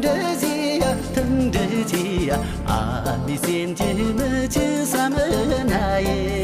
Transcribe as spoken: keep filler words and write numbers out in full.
འདྲ་ཅི་ཡ་ཐང་འདྲ་ཅི་ཡ། ཨ་མི་སེམས་ཀྱི་མི་ཆི་ས་མི་ན་ཡེ།